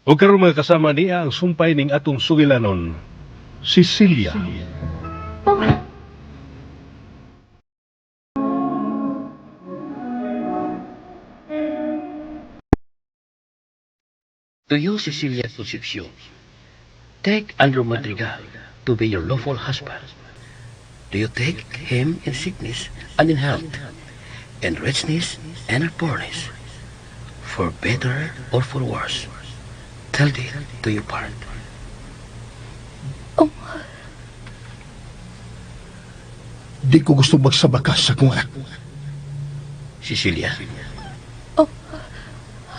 O karon mga kasama niya ang sumpay ning atong sugilanon, Cecilia. To you, Cecilia Concepcion, take Andrew Madrigal to be your lawful husband. Do you take him in sickness and in health, in richness and in poorness, for better or for worse? Tell thee to your part. Oh. Di ko gusto magsabakas sa akong anak. Cecilia, Oh.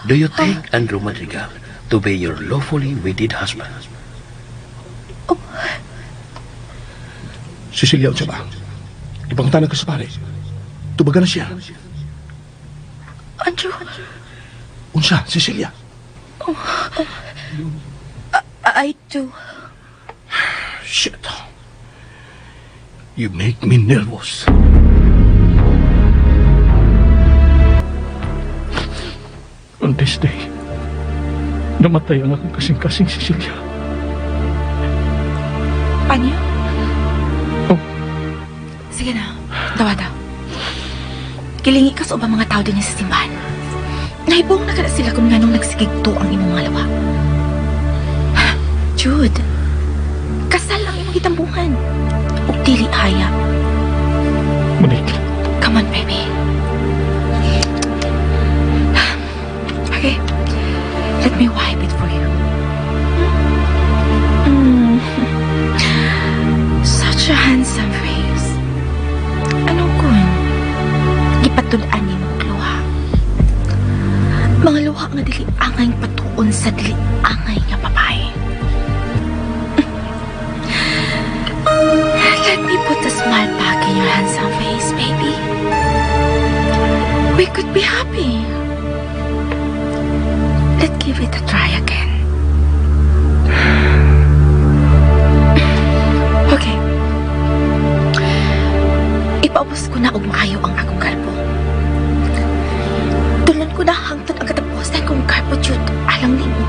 do you take Andrew Madrigal to be your lawfully wedded husband? Cecilia, unsa ba? Ipangutana ka sa pare. Tubagan na siya. Andrew, Unsa, Cecilia? I do. Shit. You make me nervous. On this day, namatay ang akong kasing-kasing Cecilia. Panyo? Oh. Sige na, dawata. Kilingi ka sa ubang mga tao din sa simbahan. Nahibong na kada sila kung nganong nagsigigto ang imong mga lawa. Jude, kasal ang imong gitambuhan. Ug dili haya. Monique, Come on, baby. Okay. Let me wipe it for you. Such a handsome face. Ano kun? Gipatud-an nimo og luha. Mga luha nga dili angay patuon sa dili angay nga babae. Let me put a smile back in your handsome face, baby. We could be happy. Let's give it a try again. Okay. Ipaubos ko na og maayo ang akong kalbo. Tulon ko na hangtod ang katapusan kong kalbo, Jude. Alang nimo.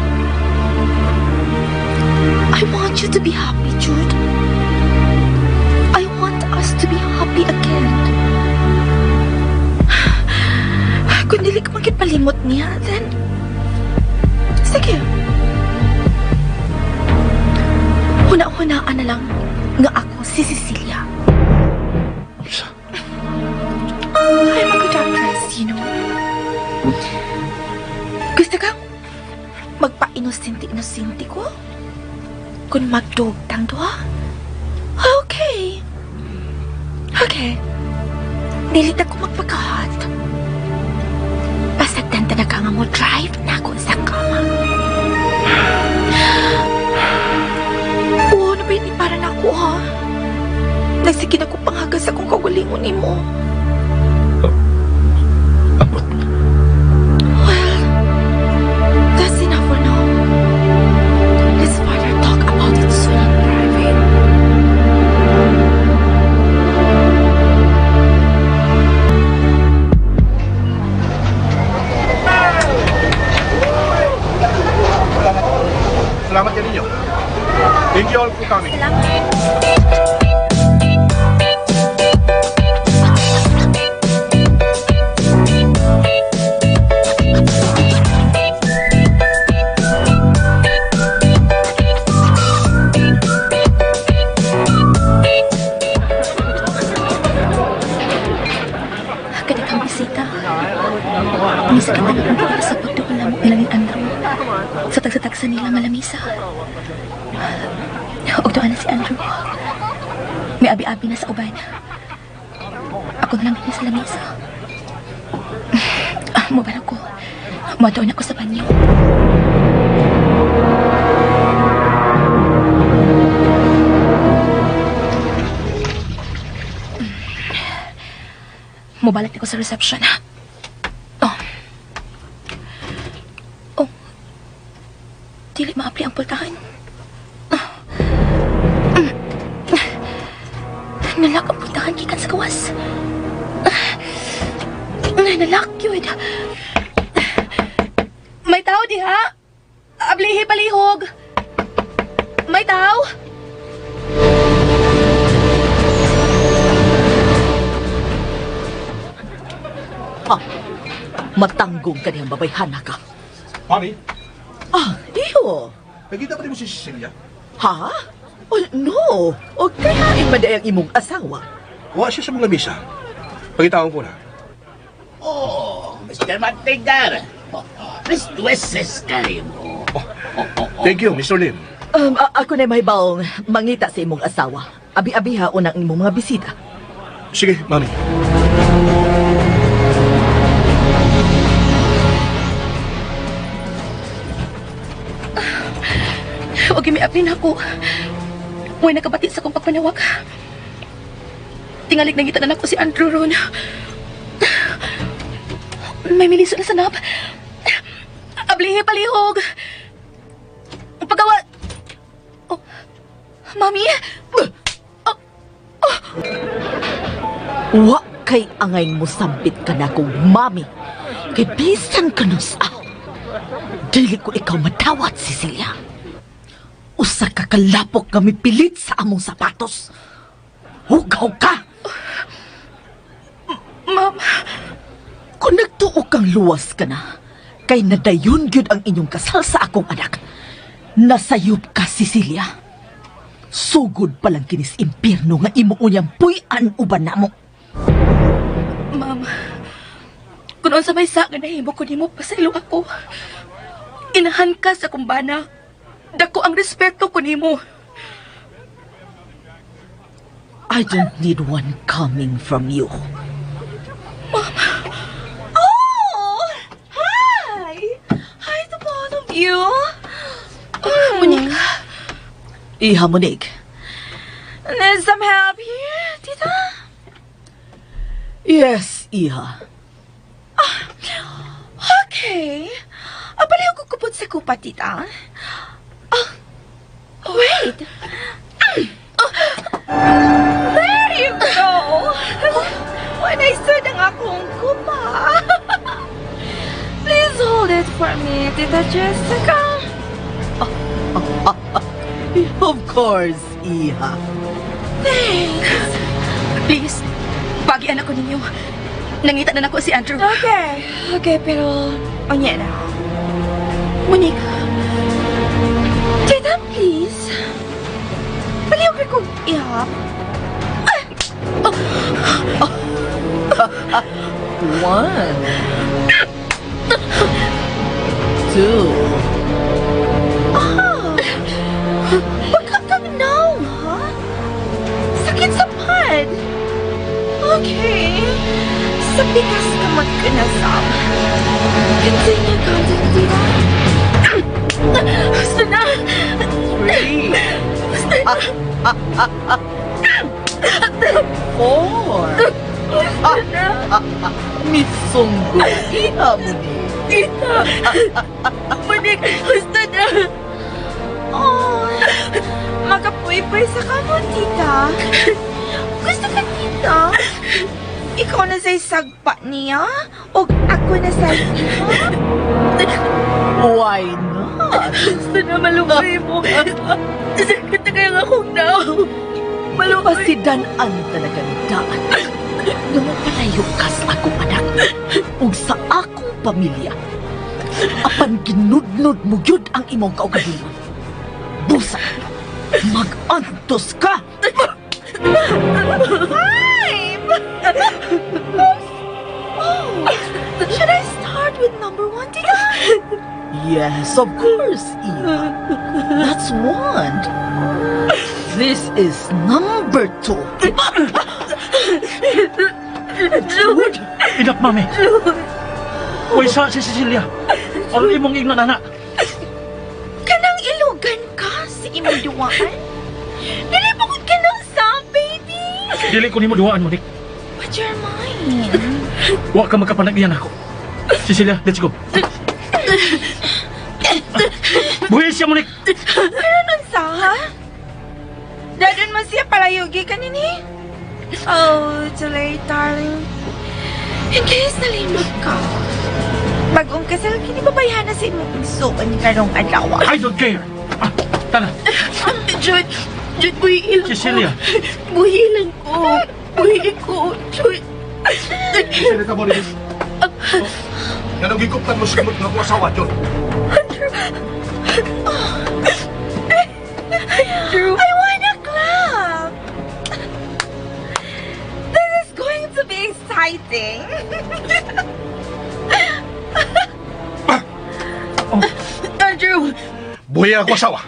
I want you to be happy, Jude. I want us to be happy again. Kung dili ka man palimot niya, then sige. Huna-hunaan na lang nga ako si Cecilia. Unsa? I'm a good actress. Gusto kang magpa-inosente-inosente ko? Kung magdugtang duha? Okay. Okay. Dili na ko magpaka-hot. Pasagdan talaga nga mo drive na ako sa kama. Oo, na ba yun para na ako, ha? Nagsigin ako panghagas akong kaugalingon nimo. Ambot. Well, that's enough for now. Let's further talk about it soon in private. Salamat yan ninyo. Thank you all for coming. Kadaghang bisita. Misakit na akong para sa pagduol namo nila ni Andrew. Sa tagsa-tagsa nila nga lamisa. Og duha na si Andrew. May abi-abi na sa uban. Ako na lang din sa lamisa. Ah, mobala ko. Moadto na ko sa banyo. Mobalik ko sa reception. Oh. Oh. Dili maapli ang pultahan. Ah. Na-lock ang pultahan gikan sa gawas. Ah. Na-lock yun. May tao diha? Ablihi palihog! May tao? Matanggong ka niyang babayhana ka. Mami, Ah, iho. nakita pa rin mo si Cecilia? Ha? Oh, no. O kaya ipaday ang imong asawa. Wa siya sa mga misa. Pagitaon ko na. Oh, Mr. Madrigal. Miss Dweses kayo. Thank you, Mr. Lim. Ako na may baong mangita sa imong asawa. Abi-abiha unang imong mga bisita. Sige, Mami. Huwag may aplin ako. Huwag nakabati sa kong pagpanawag. Tingalik nangita na nako si Andrew ron. May miliso na sanap. Ablihi palihog. Pagawa. Oh, Mami? Wa kay angay mo sampit ka na kong mami. Kay bisan ka nun sa. Dili ko ikaw madawat, Cecilia. Usa ka kalapok nga mipilit sa among sapatos. Hugaw ka! Ma'am, Kung nagtuo kang luwas ka na, kay nadayon gyud ang inyong kasal sa akong anak. Nasayop ka, Cecilia. Sugod pa lang kinis impierno nga imo unyang puy-an uban namo. Ma'am. Kung unsa may sa nga nahimo ko nimo pasaylo ako. Inahan ka sa kumbana. Dako ang respeto ko nimo. I don't need one coming from you. Oh! Hi! Hi to both of you. Oh, Monica. Iha, Monique. Need some help here, tita? Yes, Iha. Okay. Apalayo ko kupot sa kupa, tita. Ah, wait. There you go. When I said ang akong kupa. Please hold it for me, Tita Jessica. Of course, Iha. Thanks. Please, pagian ako ninyo. Nangita na nako si Andrew. Okay, okay, pero unya na. Monique, Tita, please. Paliw ka kong ihap. One. Two. Ah! Baka kang naong, ha? Sakit sa pad. Okay. Sa pikas ka magkanasab. Continue counting, tita. gusto na. Three. Four. Misunggo. Iha, Monique. Tita. Monique, gusto na. Oh, makapuy-puy sa kamo, tita. Gusto ka, tita? Ikaw na sa'y sagpa niya? O ako na sa'y iha? Why not? Gusto na malungay mo. Sakit na kaya akong nao. Malungay. Pasidan-an talaga ni daan. Nga mapalayo ka sa akong anak ug sa akong pamilya. Apan ginudnod mo gyud ang imong kaugalingon. Busa, mag-antos ka! Five! Oh, should I start with number one, tita? Yes, of course, Eva. That's one. This is number two. Jude! Enough, Mami. Uy, sa si Cecilia. Aron imong ingnan, anak. Kanang ilugan ka sa imong duwaan? Dili pa ka nang sa, baby! Dili ko nimo duwaan, Monique. But you're mine. Wa ka magkapanag-iyan ako. Cecilia, let's go. Buhis siya, Monique. Pero nun sa, ha? Dadon mo siya palayugi ka nini? Oh, too late, darling. In case nalimot ka, Bagong kasal kini babayhana sa imong igsuon karong adlaw. I don't care. Ah, tara. Jude, Jude, buhiin ko. Cecilia. Buhiin ko. Buhiin ko, Jude. Cecilia, ka mo rin. Ganong giguptan mo sa kamot nga akong asawa, John. Andrew. I wanna clap! This is going to be exciting. Andrew. Buhi ang akong asawa.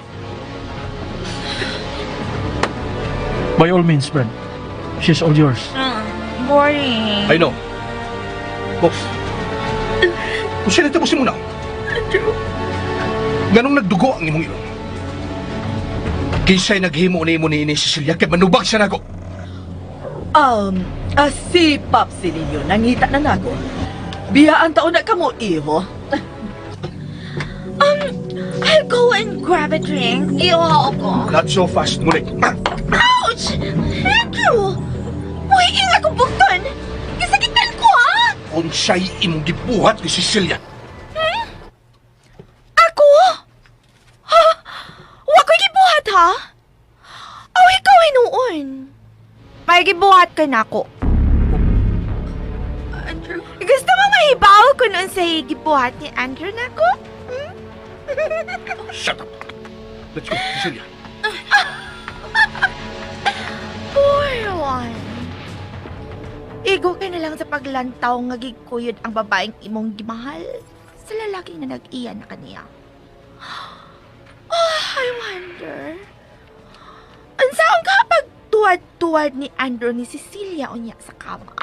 By all means, Brad. She's all yours. Boring. I know. Boss. Kung sino mo si muna, Andrew. ganong nagdugo ang imong ilong. Kinsay naghimo ni mo ni ini Cecilia kay manubag siya nako. Si Papsi ninyo, nangita na nako. Biyaan taon na kamo, iho. I'll go and grab a drink. Iho ko. Not so fast, Monique. Ouch! Andrew! Buhiin akong bukton! Gisakitan ko, ha? Unsay imong gibuhat ni Cecilia. Ako? Ha? Wa ko'y gibuhat, ha? Aw, ikaw hinuon. May gibuhat ka nako. Andrew. Gusto mo mahibaw kung unsay gibuhat ni Andrew nako? Shut up. Let's go, Cecilia. Poor one. Igo ka na lang sa paglantaw nga gigkuyod ang babaeng imong gimahal sa lalaki nga nag-iya na kaniya. Oh, I wonder. Unsaon ka pagtuwad-tuwad ni Andrew ni Cecilia unya sa kama?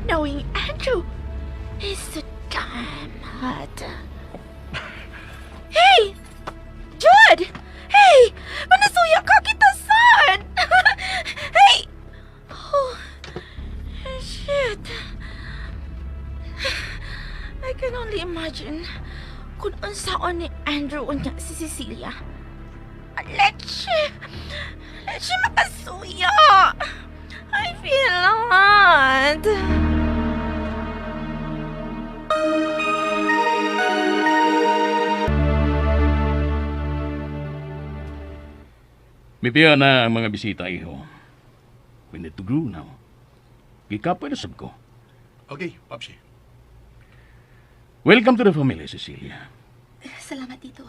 Knowing Andrew is so damn hot. Hey! Jude! Hey! Manasuya ka kita, son! Hey! Oh, shit. I can only imagine kung unsaon ni Andrew unya si Cecilia. Leche! Leche makasuya! I feel hot. Mipiya na ang mga bisita, iho. We need to grow now. Gikapoy na sab ko. Okay, Papsi. Welcome to the family, Cecilia. Salamat, Tito.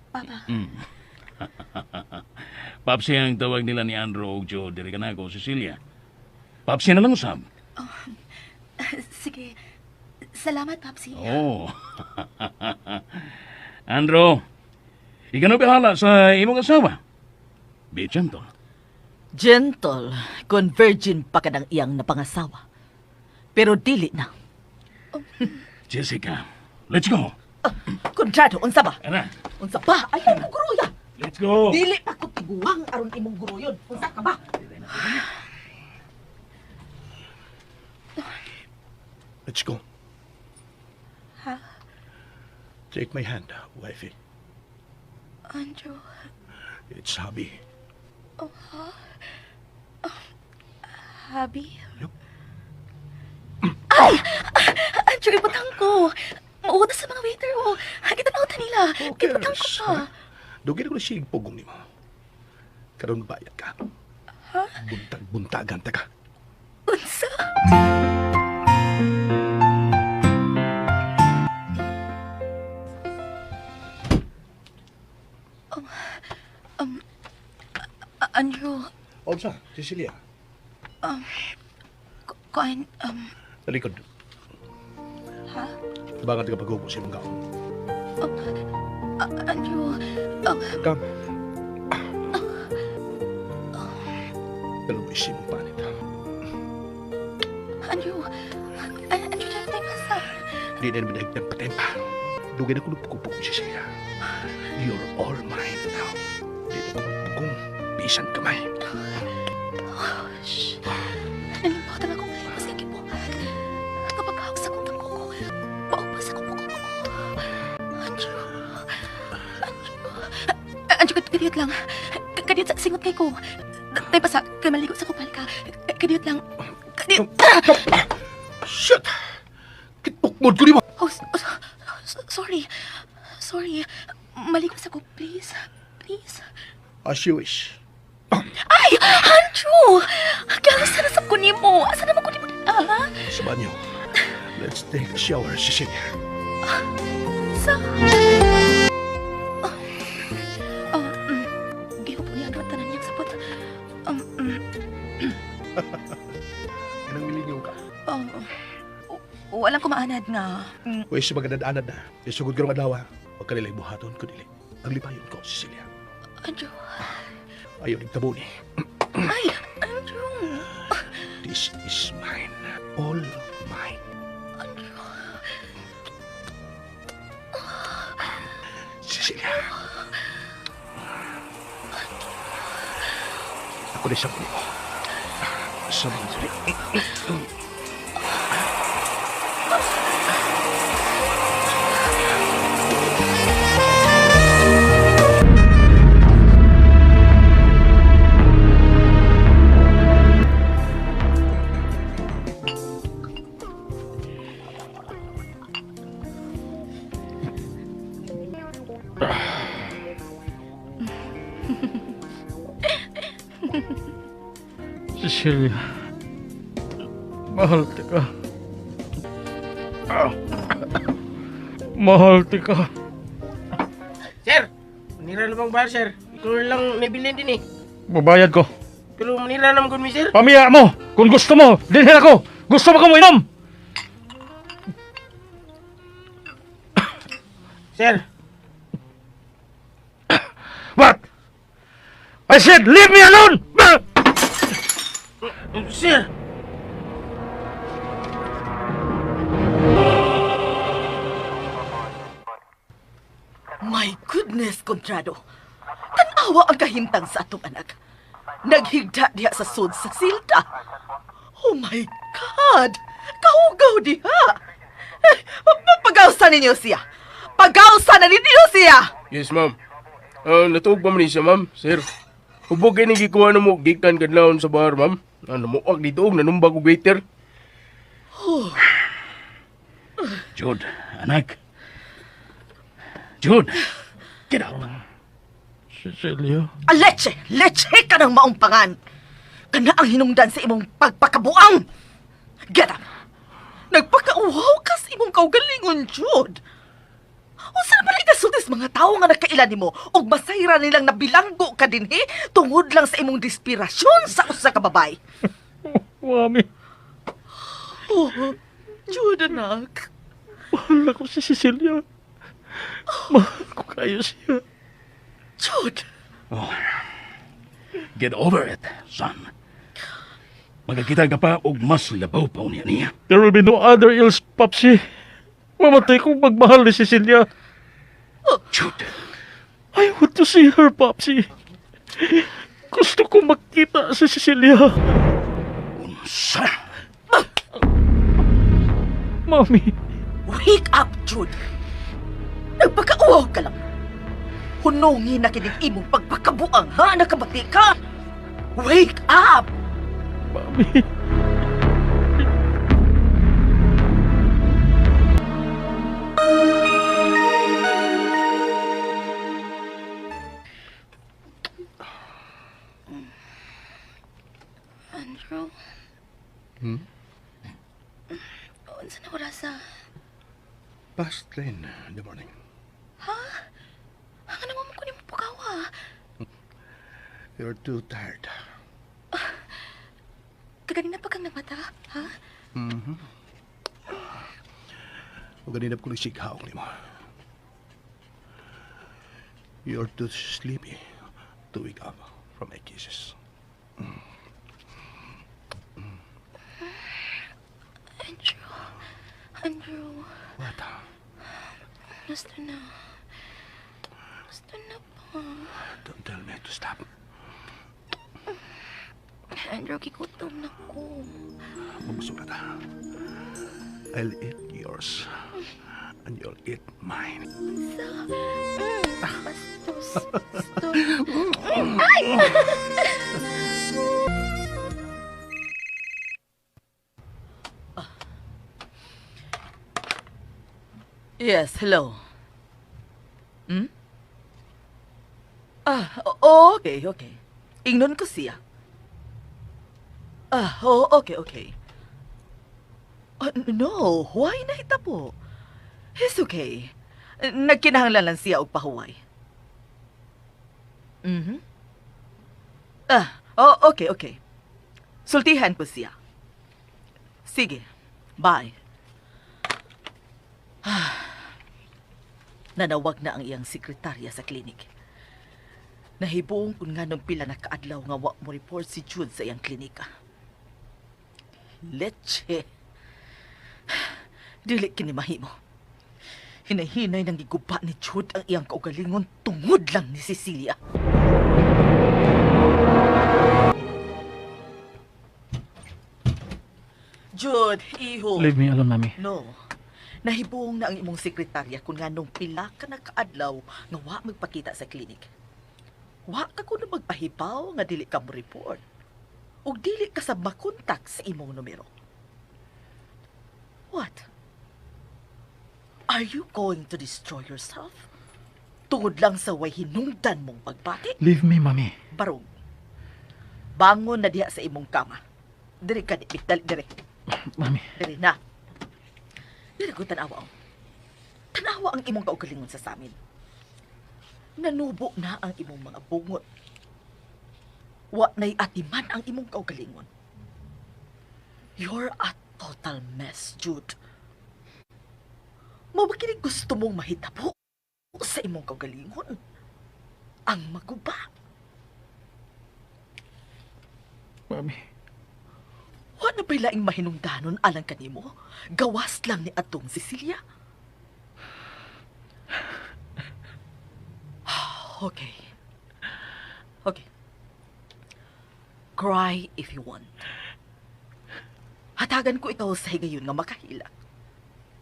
Papa. Papsi ang tawag nila ni Andrew og Joe diri kanako, Cecilia. Papsi na lang usab. Sige. Salamat, Papsi. Oh. Andrew, ikaw na bahala sa imong asawa. Be gentle. Gentle, kung virgin pa ka ng iyang napangasawa. Pero dili na. Jessica, let's go. Kontrado, unsa ba? Ana, Unsa ba? Ay, imong guruya. let's go. Dili pa ko tiguang aron imong guruyon. Unsa ka ba? Let's go. Ha? Take my hand, wifey. Andrew. It's hubby. Oh, ha? Oh, hubby? Yup. Ay! Andrew, ibutang ko. Mauta sa mga waiter, oh. Kita na nila. Ibutang ko pa. Dugay ko na siya pugong nimo. Karon bayad ka. Buntag-buntagan ta ka. Unsa? Andrew, Unsa, Cecilia? Kuan, Talikod. Ha? Tabangan ka pag-upo sa imong kaon. Andrew, Come. Pero isi mong panit. Andrew, Andrew, dyan tayo basta. Di na naman nagtempa-tempa. Dugay na ko nagpugong, Cecilia. You're all mine now. Di na ko nagpugong. Bisan kamay. Oh, shh. Nalimutan akong mahimos nga gibuhat. Kapag sa akong tangko, paupas akong buko ko. Andrew, Andrew, Andrew, kadiyot lang. Kadiyot sa singot kay ko. Tay pa sa, kay maligo sa kupal ka. Kadiyot lang. Kadiyot. Shit! Kitpukmod ko nimo. Oh, sorry. Sorry. Maligo sa ko, please. Please. As you wish. Ay! Andrew! Kaya sana sa ko nimo. Asa naman ko nimo? Ah? Sa banyo. Let's take a shower, Cecilia. Sa... Oh, Gihupon niya ang tanan niyang sapot. Anong milingaw ka? Oh, walang kumaanad nga. Uy, si maganad-anad na. Isugod ka ng adlaw, ha? Huwag ka nila'y buhaton ko dili. Ang lipayon ko, Cecilia. Andrew. Ayaw nagtabuni. Ay, Andrew. This is mine. All mine. Andrew. Cecilia. Ako na siyang mo. Sa mga dili. Cecilia, mahal ka. Mahal ka. Sir, manira na bang bar, sir? Ikaw lang nabilin din eh. Babayad ko. Pero manira naman kun mi, sir. Pamiya mo! Kung gusto mo, dinhin ako! Gusto mo ka mo inom! Sir, What? I said, leave me alone! Sir! My goodness, Contrado. Tanawa ang kahimtang sa atong anak. Naghigda diha sa sud sa silta. Oh my God! Kahugaw diha! Eh, pagawsa ninyo siya! Pagawsa na ninyo siya! Yes, ma'am. Natuog pa man ni siya, ma'am. Sir, hubog kay gikuha na mo gikan kadlawon sa bar, ma'am. Namuag dito og nanumbag og waiter. Jude, anak. Jude, get up. Cecilia, Leche! Leche ka ng maumpangan! Kana ang hinungdan sa imong pagpakabuang! Get up! Nagpakauhaw ka sa imong kaugalingon, Jude! Unsa na pala ikasulti sa mga tawo nga nakaila nimo ug masayra nilang nabilanggo ka dinhi tungod lang sa imong despirasyon sa usa ka babae? Mami, Oh, Jude, anak. mahal ako si Cecilia. Mahal ko kayo siya. Jude! Oh. Get over it, son. Magkakita ka pa og mas labaw pa unya niya. There will be no other ills, Papsi. Mamatay kong magmahal ni Cecilia. Jude, I want to see her, Papsi. Gusto ko makita si Cecilia. Unsa? Mami, Wake up, Jude! Nagpakauhaw ka lang. Hunongin na kining imong pagpakabuang, ha? Nakabati ka? Wake up! Mami. Andrew? Unsa na orasa? Past 10 in the morning. Ang ano mo ko nimo pukawa? You're too tired. Kaganina pa kang nagmata, ha? O ganina ko sighaong nimo. You're too sleepy to wake up from my kisses. Andrew. Andrew. What? Gusto na. Gusto na pa. Don't tell me to stop. Andrew, gigutom na ko. Mabusog na ta. I'll eat yours. And you'll eat mine. Unsa? Bastos. Bastos. Ay! Yes, hello. Ah, okay. Ingnon ko siya. Ah, oh, okay. Ah, no, why nahitabo? It's okay. Nagkinahanglan lang siya og pahuway. Ah, oh, okay. Sultihan ko siya. Sige, bye. Ah, nanawag na ang iyang sekretarya sa klinik. Nahibuong kung nganong pila na kaadlaw nga wa mo report si Jude sa iyang klinika. Leche. Dili kini mahimo. Hinahinay nang giguba ni Jude ang iyang kaugalingon tungod lang ni Cecilia. Jude, iho. Leave me alone, Mami. No. Nahibuong na ang imong sekretarya kung nganong pila ka nakaadlaw nga wa magpakita sa klinik. Wa ka kuno magpahibaw nga dili ka mo report. Ug dili ka sa makontak sa imong numero. What? Are you going to destroy yourself? Tungod lang sa way hinungdan mong pagbati? Leave me, Mami. Barog. Bangon na diha sa imong kama. Diri ka di, dali, diri. Mami. Diri na. Diri ko tanawa ang. Tanawa ang imong kaugalingon sa samin. Nanubo na ang imong mga bungot. Wa na'y atiman ang imong kaugalingon. You're a total mess, Jude. Mao ba kini gusto mong mahitabo sa imong kaugalingon? Ang maguba. Mami. Wa na ba'y laing mahinungdanon alang kanimo? Gawas lang ni atong Cecilia. Okay. Okay. Cry if you want. Hatagan ko ikaw sa higayon nga makahilak.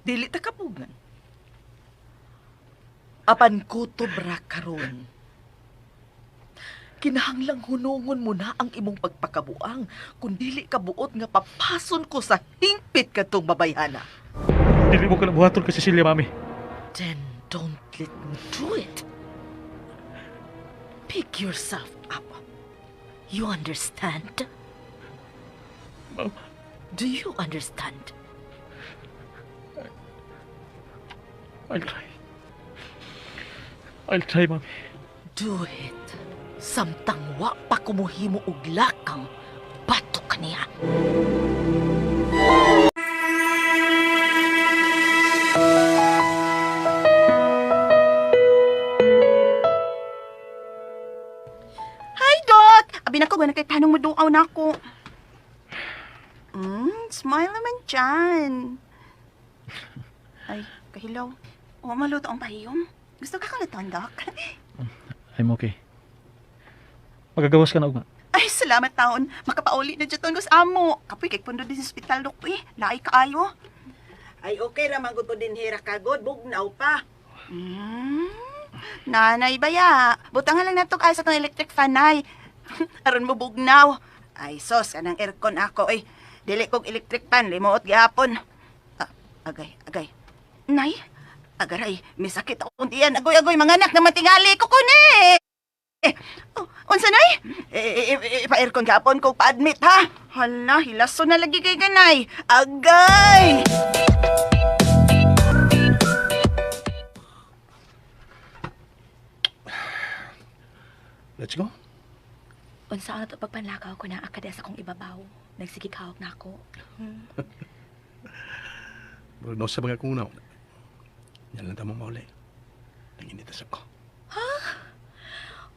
Dili ta kapugan. Apan kutob ra karon. Kinahanglang hunungon mo na ang imong pagpakabuang kung dili ka buot nga papason ko sa hingpit kadtong babayhana. Dili mo ko na buhaton kay Cecilia, Mami. Then don't let me do it. Pick yourself up. You understand? Ma'am. Do you understand? I'll try. I'll try, Mami. Do it. Samtang wa pa ko mohimo og lakang batok kaniya. Hi, Doc! Abi na ko, wala kay tanong mo duaw na ako. Smile naman dyan. Ay, kahilaw. O, maluto ang pahiyom. Gusto ka kalutuan, Doc? I'm okay. Magagawas ka na ugma. Ay, salamat taon. Makapauli na dyan sa amo. Kapoy, kay pundo din sa ospital, Doc. Eh, laay kaayo. Ay, okay ra man gud ko din hira kagod, bugnaw pa. Nanay baya, butangan lang nato ay sa tong electric fan nay. Aron mo bugnaw. Ay sos, kanang aircon ako ay. Dili kog electric fan, limuot gihapon. Ah, agay, agay. Nay, agaray, may sakit akong tiyan. Agoy, agoy, mga anak na matingali ko kuni. Eh, oh, unsa nay? Eh, eh, eh, pa-aircon gihapon ko pa-admit ha. Hala, hilaso na lagi kay ganay. Agay! Let's go. Unsa na to pagpanlakaw ko na akade sa akong ibabaw. Nagsige kahok na ako. Murag no sa mga kunaw. Yan lang tamang mauli. Nanginita sa ko.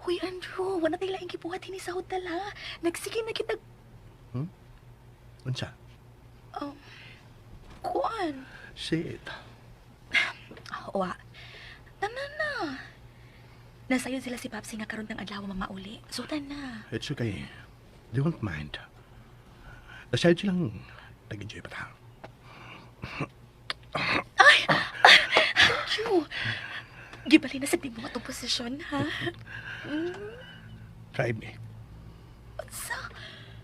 Huy, Andrew, wala tayo laing gibuhat hini sa hotel, ha? Nagsige na kita. Unsa? Kuan. Shit. Ah, wa. Na, na, na. Nasayon sila si Papsi nga karon ng adlaw mamauli. So, na. It's okay. They won't mind. Nasayod silang nag-enjoy pa ta. Andrew, gibali na sa di mo atong posisyon, ha? Drive me. Unsa?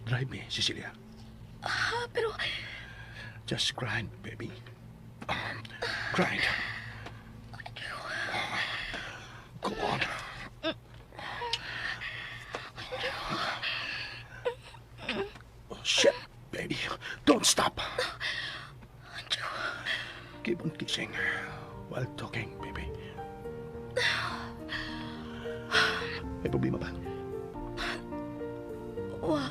Drive me, Cecilia. Ah, pero Just grind, baby. Grind. Keep on kissing while talking, baby. May problema ba? Wa.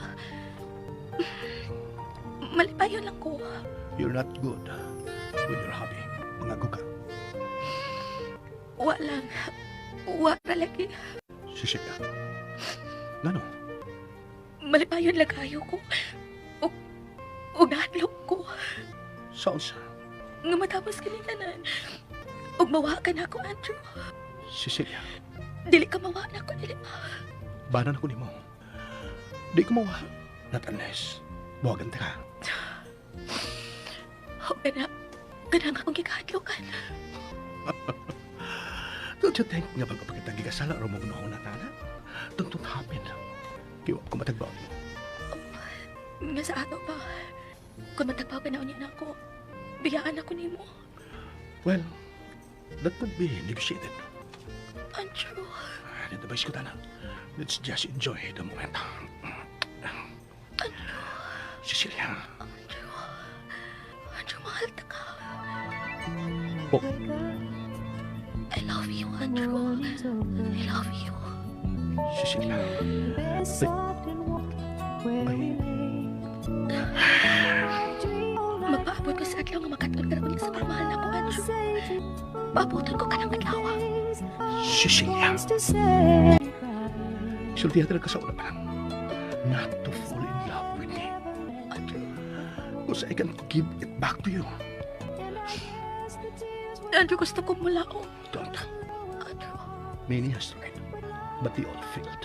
Malipayon lang ko. You're not good with your hobby. Mangago ka. Wa lang. Wa ra lagi. Cecilia. Ngano? Malipayon lang kayo ko. Ug nahadlok ko. Sa unsa? Nga matapos kini tanan. Ug mawa ka na ako, Andrew. Cecilia, Dili ka mawa na ako, dili ba? Banan ako nimo. Di ko mawa. Not unless buwagan ta ka. O kana, kanang akong gikahadlokan. Don't you think nga bago pa kitang gigasala ro mo ginoon na tana? Don't happen. Kay wa ko matagbaw nimo. Nga sa ato pa, kung matagbaw ka na unya na ako, biyaan ako nimo. Well, that could be negotiated. Andrew. Advice ko tana. Let's just enjoy the moment. Cecilia. Andrew. Andrew, mahal ta ka. Oh. I love you, Andrew. I love you. Cecilia. Ay. Magpaabot ko sa adlaw nga makatun ka na unya sa pagmahal na ko, Andrew. Paaboton ko ka ng adlaw. Cecilia. Sultihan talaga sa una pa lang. Not to fall in love with me. Andrew. Because I can give it back to you. Andrew, gusto ko mulaom. Don't. Andrew. Many has tried, but they all failed.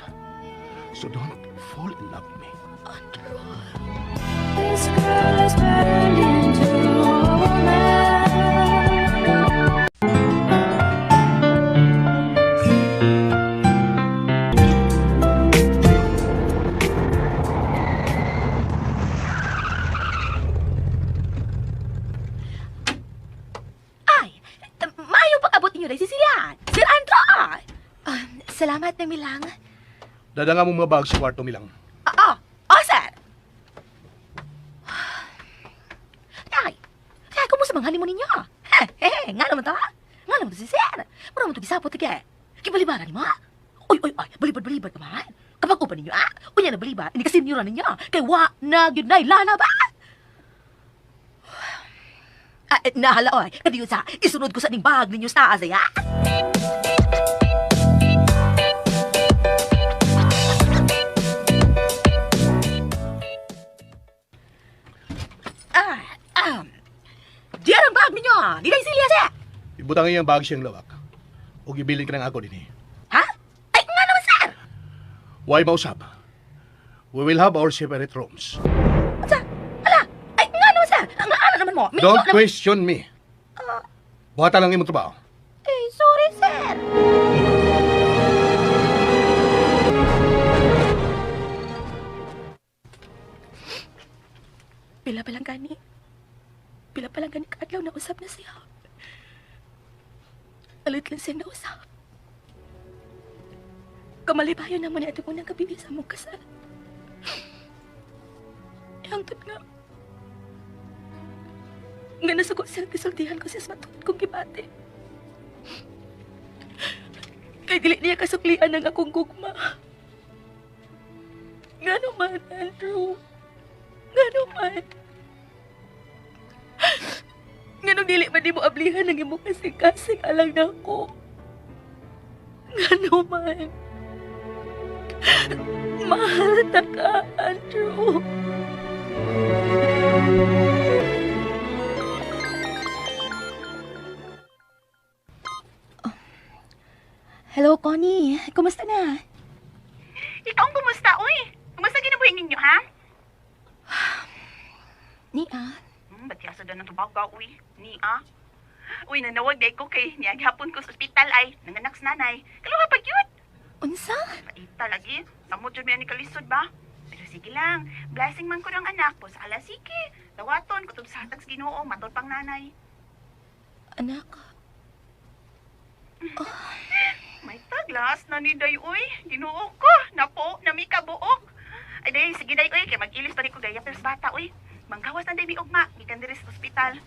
So don't fall in love with me. Andrew. This girl has turned into a woman. Ay, maayo pag-abot ninyo rin, Cecilia. Sir Andrew, ah. Ah, salamat na Milang. Dada nga mong mga bag sa kwarto, Milang. Ah, sir. Ay, ay, kumusta bang honeymoon ninyo? Eh, eh, nga naman ta. Nga naman to si sir. Mura mo to gisapot, tige. Kibalibaran ni mo, ah. Uy, uy, uy, balibad-balibad ka man. Kapag uban ninyo, ah. Unya na balibad, hindi ka senyoran ninyo. Kay wa na gyud na lana ba? Ah, eh, nahala, oy. Kadiyo sa, isunod ko sa ning bag ninyo sa taas, eh, ah. Ah, diyan ang bag ninyo. Di na silya siya. Ibutang iyang bag siyang lawak. O gibilin ka ng ako din eh. Ha? Ay, nga naman, sir. Why mausap? We will have our separate rooms. Unsa? Ala, ay, nga naman, sir. Ang ala naman mo. Minyo Don't naman- question me. Buhatan lang imong trabaho. Eh, sorry, sir. Pila pa lang gani. Pila pa lang gani kaadlaw na usab na siya. Alit lang siya nausap. Kamalipayon naman ni atong unang gabi sa among kasal. Hangtod nga. Nga nasuko siya, gisultihan ko siya sa matuod kong gibati. Kay dili niya kasuklian ang akong gugma. Nga naman, Andrew. Nga naman. Nga nung dili man di mo ablihan ang imong kasing-kasing alang nako. Nga naman. Mahal ta ka, Andrew. Oh. Hello, Connie. Kumusta na? Ikaw ang kumusta, uy? Kumusta kinabuhi ninyo, ha? Nia. Ba't yasa doon ang tubaga, uy? Ni, ah? Uy, nanawag day ko kay niyaghapon ko sa ospital ay. Nanganak sa nanay. Kaluha pag yun. Unsa? Paita lagi. Samot jud mi ani kalisod ba? Pero sige lang. Blessing man ko ng anak po sa ala sige. Dawaton kutob sa hatag sa Ginoo matod pang nanay. Anak, May taglas na ni day uy. Ginoo ko. Napo, nami ka buok. Ay day, sige day uy kay mag-ilis pa ni ko gaya sa bata uy. Manggawas na day mi ugma gikan diri sa ospital.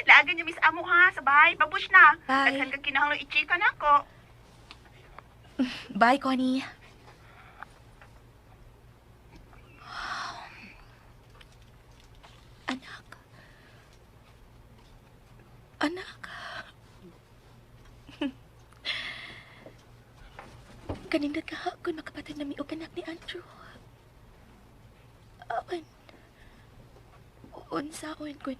Laagan niyo miss amo ha, sa bahay. Babush na. Bye. Daghan kag kinahanglan i-chika nako. Bye, Connie. Anak. Anak. Kanindot ka kung makapatid na mi og anak ni Andrew. Awan. Unsaon kun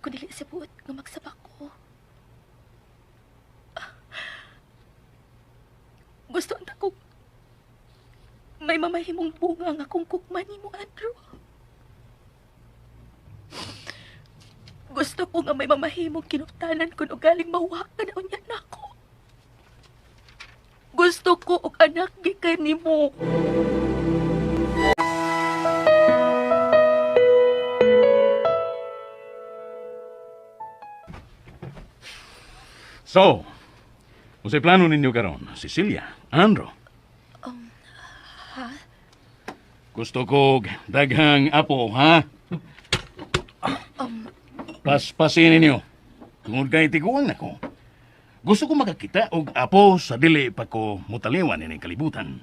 dili sa buot nga magsabak ko. Gusto unta ko may mamahimong bunga nga akong kukma nimo, Andrew. Gusto ko nga may mamahimong kinuptanan kun ugaling mawa ka na unya nako. Gusto ko og anak gikan nimo. So, unsay plano ninyo karon? Cecilia, Andrew? Ha? Gusto ko og daghang apo, ha? Paspasin ninyo. Tungod kay tiguang nako. Gusto ko makakita og apo sa dili pa ko mutaliwan ining kalibutan.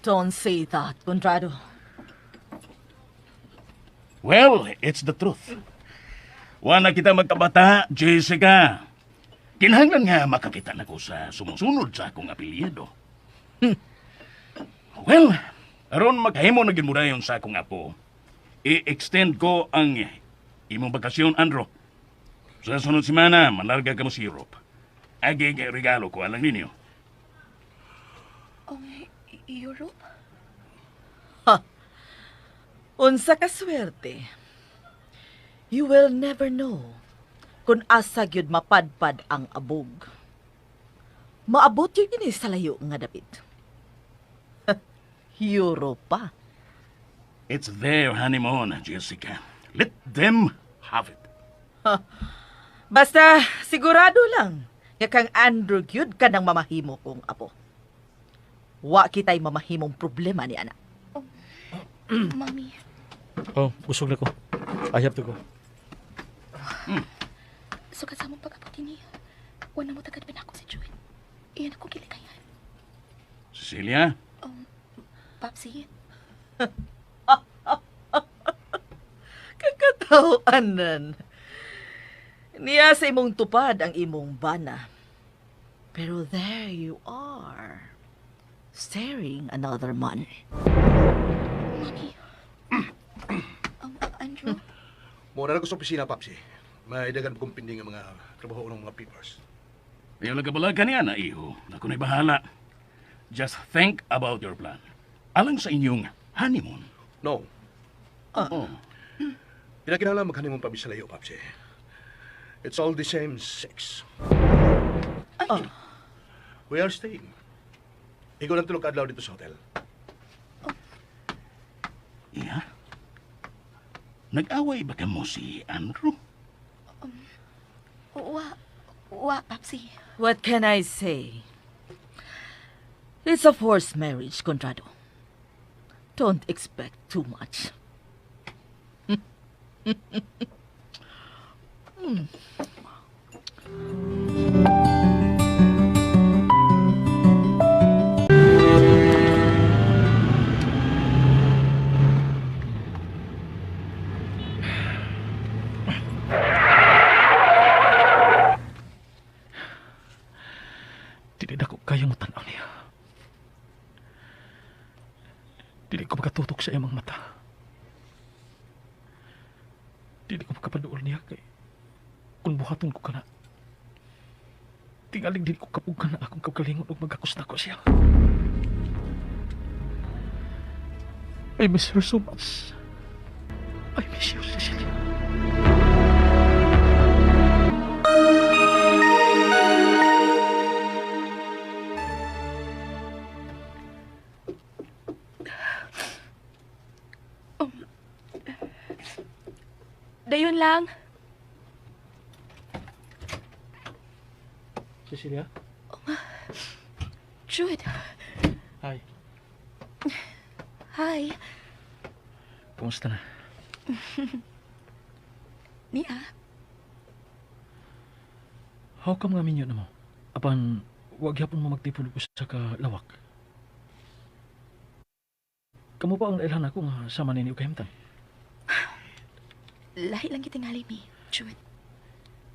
Don't say that, Conrado. Well, it's the truth. Wala kita magkabata, Jessica. Kinahanglan nga makakita nako sa sumusunod sa akong apelyido. Well, aron maghimo na gyud mo dayon sa akong apo. I-extend ko ang imong bakasyon, Andro. Sa sunod semana, manarga ka mo sa Europe. Agi kay regalo ko alang ninyo. Oh, Europe? Unsa ka swerte. You will never know kung asa gyud mapadpad ang abog. Maabot yun ini sa layo nga dapit. Europa. It's their honeymoon, Jessica. Let them have it. Basta sigurado lang nga kang Andrew gyud ka nang mamahimo kong apo. Wa kita'y mamahimong problema ni anak. Mami, Oh, usog na ko. I have to go. sugad sa among pag-abot ini. Wala mo tagad pa ako si Jude. Iyan ako gilikayan. Cecilia, Papsi, Kakatawanan. Niya sa imong tupad ang imong bana. Pero there you are, staring another man. Mami. Andrew, Muna na ko sa opisina, Papsi. May dagan kong pinding ang mga trabaho ng mga papers. Ayaw lang kabala ka niya na, iho. Ako na'y bahala. Just think about your plan. Alang sa inyong honeymoon. No. Oh. Pinakinahanglan maghanimong pabi sa layo, Papsi. It's all the same sex. We are staying. Ikaw lang tulog adlaw dito sa hotel. Iya? Nag-away ba ka mo si Andrew? wa, wa, Papsi. What can I say? It's a forced marriage, Conrado. Don't expect too much. Dili na ko kaya mo tanaw niya. Dili ko makatutok sa imong mata. Dili ko makapaduol niya kay kung buhaton ko kana. Tingaling dili ko kapugan na akong kaugalingon ug magakos na ko siya. I miss her so much. I miss you, Cecilia. Dayon lang. Cecilia? Jude, Hi. hi. Kumusta na? Niya. How come nga minyo na mo? Apan, wag gyapon mo magtipon og usa ka lawak. Kamo pa ang nailhan ako nga sama nini og kahimtang. Lahi lang gitingali mi, Jude.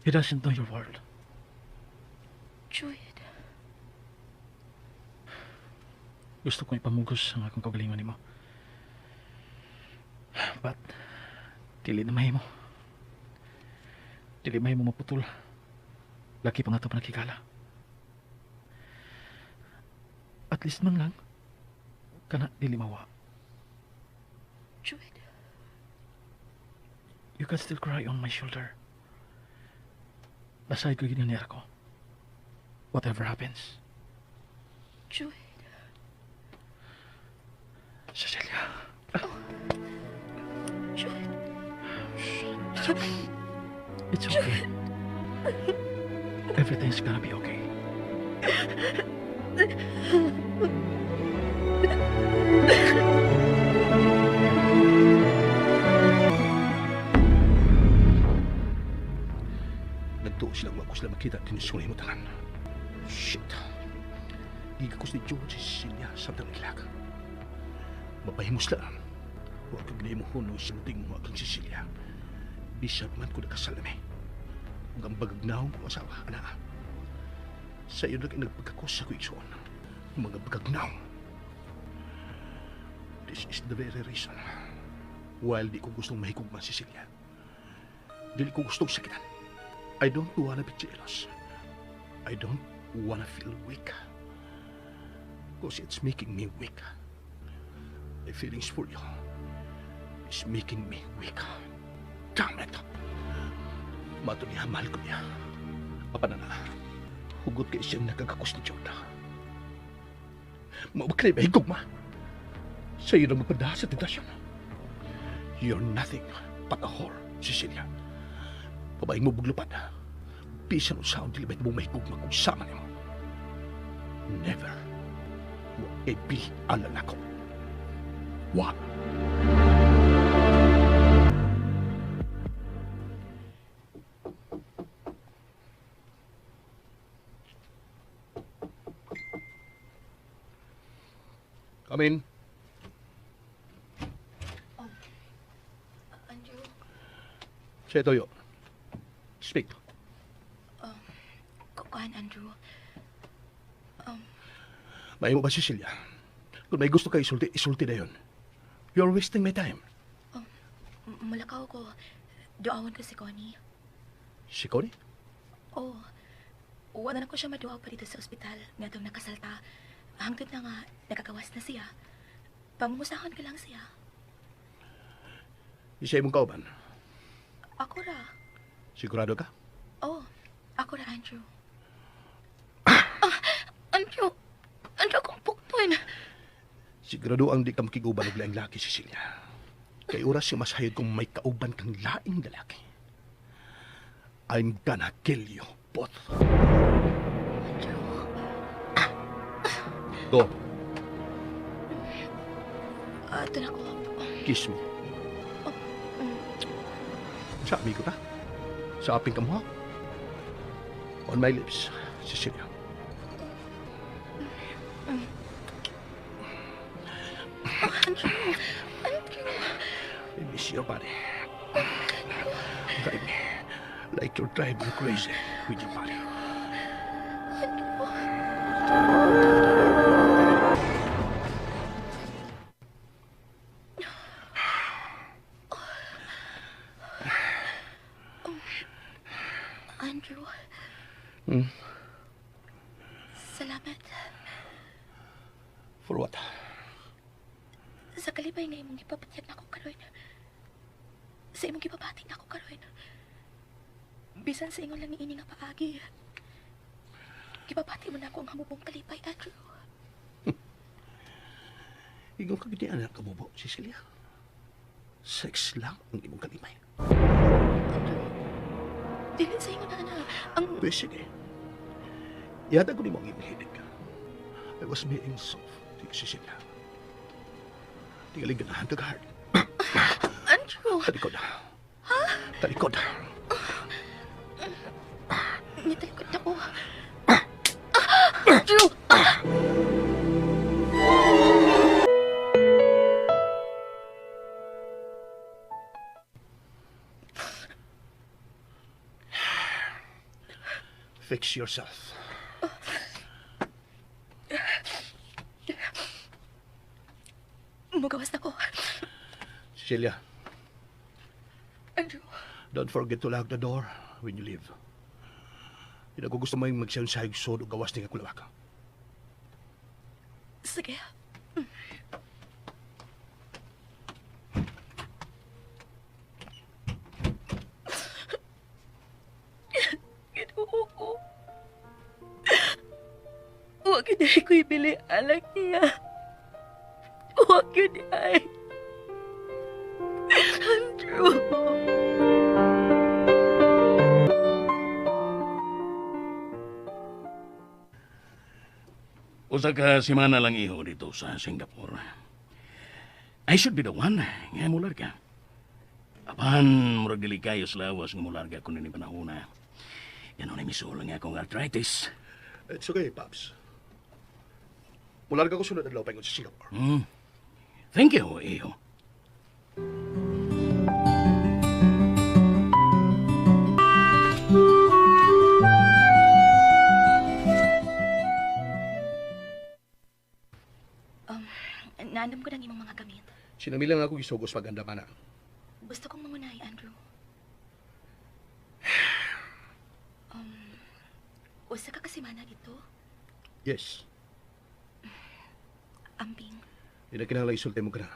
He doesn't know your world. Jude. Gusto kong ipamugos ang akong kaugalingon nimo. But, dili na mahimo. Dili mahimo maputol. Laki pa nga ito panakigala. At least man lang, kana dili mawa. Jude. You can still cry on my shoulder. Nasayod ko ginanera ko. Whatever happens. Jude. Cecilia. Oh. Jude. It's okay. It's okay. Everything's gonna be okay. Nagtuo sila wa ko sila makita din sa imong tangan. Shit. Gigakos ni George si Cecilia samtang nilak. Mapahimo sila. Wa kag mo huno sinting mo akang Cecilia. Bisag man ko nakasal nami. Ug ang bagagnahong ko asawa, ana. Sa iyo lang nagpagkakos sa ko igsoon. Mga bagagnahong. This is the very reason while di ko gustong mahigugma si Cecilia. Dili ko gustong sakitan. I don't wanna be jealous. I don't wanna feel weak. Because it's making me weak. My feelings for you is making me weak. Damn it! Mato niya, mahal ko niya. Apa na na, hugot kay siyang nagkakakos ni Jorda. Mao ba kay mahigugma? Sa iyo lang magpadaha sa tentasyon. You're nothing but a whore, Cecilia. Babaeng mo buglupad. Bisan unsaon dili ba mo mahigugma kung sama nimo. Never. Wa kay alang nako. Wa. Come in. Oh. Andrew. Siya toyo. Speak. Kuan, Andrew. Mahimo ba, Cecilia? Kung may gusto ka isulti, isulti na yun. You're wasting my time. Mulakaw ko. Duawan ko si Connie. Si Connie? Oo. Wala na ko siya maduaw pa dito sa ospital. Ngadtong nakasalta. Hangtod na nga, nakagawas na siya. Pangumusahan ko lang siya. Isa imong kauban? Ako ra. Sigurado ka? Oo. Ako ra, Andrew. Andrew! Andrew, akong pukpon! Sigurado ang di ka makiguban og laing laki, Cecilia. Kay oras yung mas hayod kung may kauban kang laing lalaki. I'm gonna kill you both. Andrew. Go. Ito na ko. Kiss me. Sa amigo ta? Sa aping kamuha? On my lips, Cecilia. Andrew! Andrew! I miss your body. Drive me like you're driving crazy with your body. Andrew. Salamat. For what? Sa kalipay nga imong gipapatyag nako karon. Sa imong gipabati nako karon. Bisan sa ingon lang niini nga paagi. Gipabati mo nako ang hamubong kalipay, Andrew. Ingon ka gid anak kabubo, Cecilia. Sex lang ang imong kalipay. Andrew, dili sa ingon na ana. Ang Pwes sige. Ihatag ko nimo ang imong hilig. I was being soft to you, Cecilia. Tingali ganahan kag hard. Andrew! Talikod. Ha? Talikod. Nitalikod na ko. Andrew! Fix yourself. Mugawas na ko. Cecilia, Andrew, don't forget to lock the door when you leave. Hindi ako gusto mo yung magsiyon sa higsod o gawas ni kakulawak. Sige. Ginoo ko. Huwag yun ay ko ibili alak niya. Huwag yun ay. Andrew. Usa ka semana lang iho dito sa Singapore. I should be the one nga mularga. Apan, murag dili kayo sa lawas nga mularga kun ni panahona. Yan na misuol nga akong arthritis. It's okay, Pops. Mularga ko sunod adlaw paingon sa Singapore. Thank you, iho. Naandam ko ng imong mga gamit. Sinami lang ako gisugos paganda na. Gusto kong mangunay, Andrew. Usa ka kasimana dito? Yes. Amping. Hindi na kinahanglan isulti mo ka na.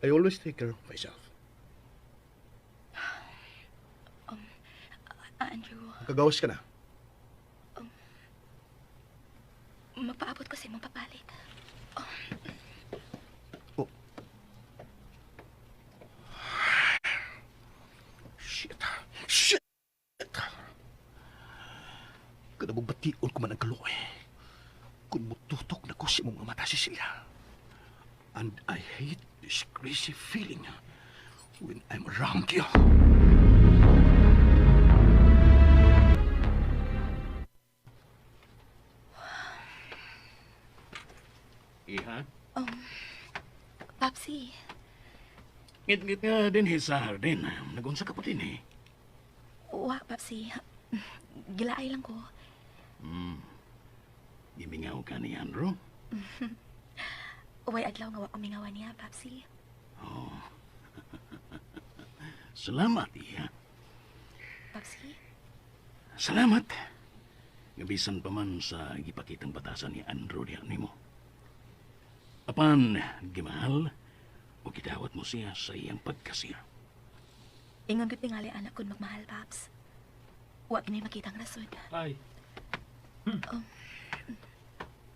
I always take care of myself. Andrew, Kagawas ka na. Magpaabot ko sa imong papalit. Oh. Shit. Shit! Kanabong bation ko man ang kaluoy. Kung mututok na ko sa imong mga mata, Cecilia. And I hate this crazy feeling when I'm around you. Iha? Papsi, Ngit-ngit nga din sa hardin. Nagunsa ka po din eh. Wa, Papsi. Gilaay lang ko. Gimingaw ka ni Andrew? Way adlaw nga wa ko mingawan niya, Papsi. Oh. Salamat, iha. Papsi? Salamat. Gabisan pa man sa gipakitang batasan ni Andrew diha nimo. Apan, gimahal, o gidawat mo siya sa iyang pagkasiya. Ingon gud tingali anak kun magmahal, Paps. Wa gini makita ang rason. Hi.